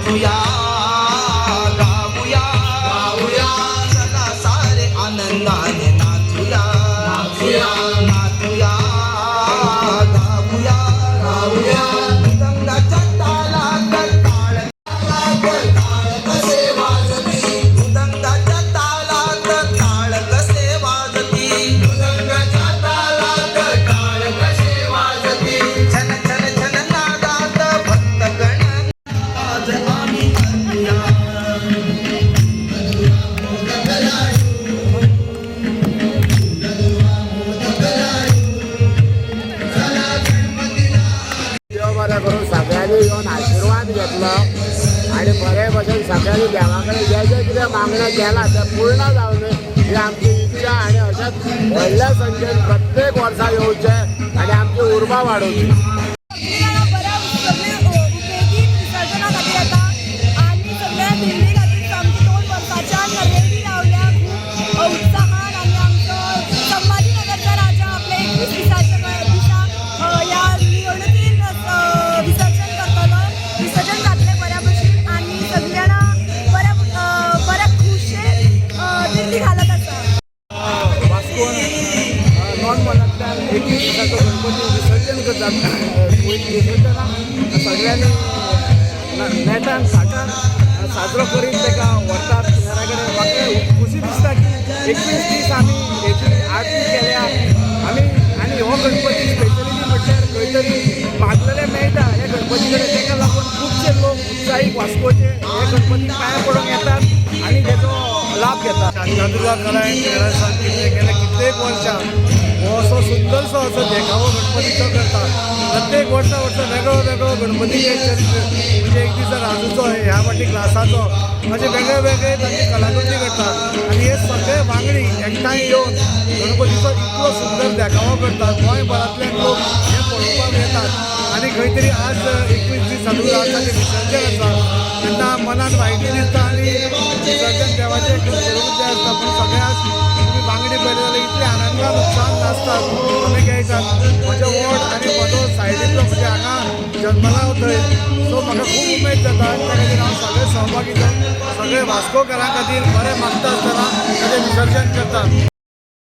नाचूया, गाऊया, गाऊया. चला सारे आनंदाने नाचूया, नाचूया, नाचूया, गाऊया, गाऊया. मृदंगाच्या तालात ताळ, ताळ कसे वाजती? मृदंगाच्या तालात ताळ कसे वाजती? मृदंगाच्या तालात टाळ कसे वाजती? छन छन छन नादात भक्तगण आज आम्ही करूया. मोदक लाडू, मोदक लाडू, चला गणपतीला. देव बरें करून, सगळ्यांनी येवन आशिर्वाद घेतलो आनी बरे भशेन सगळ्यांनी देवा कडेन जे जे कितें मागणें केलां तें पूर्ण जावं ही आमची इच्छा. आनी अशेंच व्हडल्या संख्येन प्रत्येक वर्सा येवचें आनी आमची उर्बा वाडोवची. सगळीं जाणां बऱ्या सगळीं उमेदीन विसर्जना खातीर येता आनी सगळ्या दिंडी खातीर सामकी 2 वर्साच्यान रेडी रावल्या खूब उत्साहान. आनी आमचो संभाजीनगरचा राजा आपल्या 21 दिसाच्या दिसा ह्या मिरवणुकीन विसर्जन करतलो. विसर्जन जातलें बऱ्या भशेन आनी सगळीं जाणां बऱ्या बऱ्या खुशेन दिंडी घालत आसा. वास्कोन नॉन मॉलांतल्यान 21 दिसाचो गणपती विसर्जन करतात. विसर्जनाक सगळ्यांनी नेटान थाटान साजरो करीत ताका व्हरतात किनाऱ्या कडेन. म्हाका खुशी दिसता की 21 दीस आमी हेची आरती केल्या आमी. आनी हो गणपती स्पेशली म्हटल्यार खंय तरी मागलेले मेळटा ह्या गणपती कडेन. ताका लागून खुबशे लोक उत्साहीक वास्कोचे हे गणपतीक पांया पडूंक येतात आनी तेचो लाभ घेतात. शांतादुर्गा कला अँड क्रीडा कितें गेले कित्येक वर्सां हो असो सुंदरसो असो देखावो गणपतीचो करता. प्रत्येक वर्सा वर्सा वेगळो वेगळो गणपती एक चरित्र, म्हणजे एक दिसा राजूचो, ह्या फाटी क्लासाचो, अशे वेगळे वेगळे तांची कलाकृती करता. आनी हे सगळे वांगडी एकठांय येवन गणपतीचो इतलो सुंदर देखावो करतात, गोंयभरांतल्यान लोक हे पळोवपाक येतात. आनी खंय तरी आज 21 दीस चालू आसा, तें विसर्जन आसा तेन्ना मनान वायटूय दिसता आनी विसर्जन देवाचें करूंक जाय आसता. पूण सगळे आज तुमी बांगडी पळयले जाल्यार इतले आनंदान उत्साहान नाचतात, आमी खेळटात. म्हजें वॉर्ड आनी म्हजो सायडींतलो, म्हणजे हांगा जन्मला थंय, सो म्हाका खूब उमेद जाता. त्या खातीर हांव सगळे सहभागी जावन सगळे वास्कोकारां खातीर बरें मागता आसतना ताजें विसर्जन करता.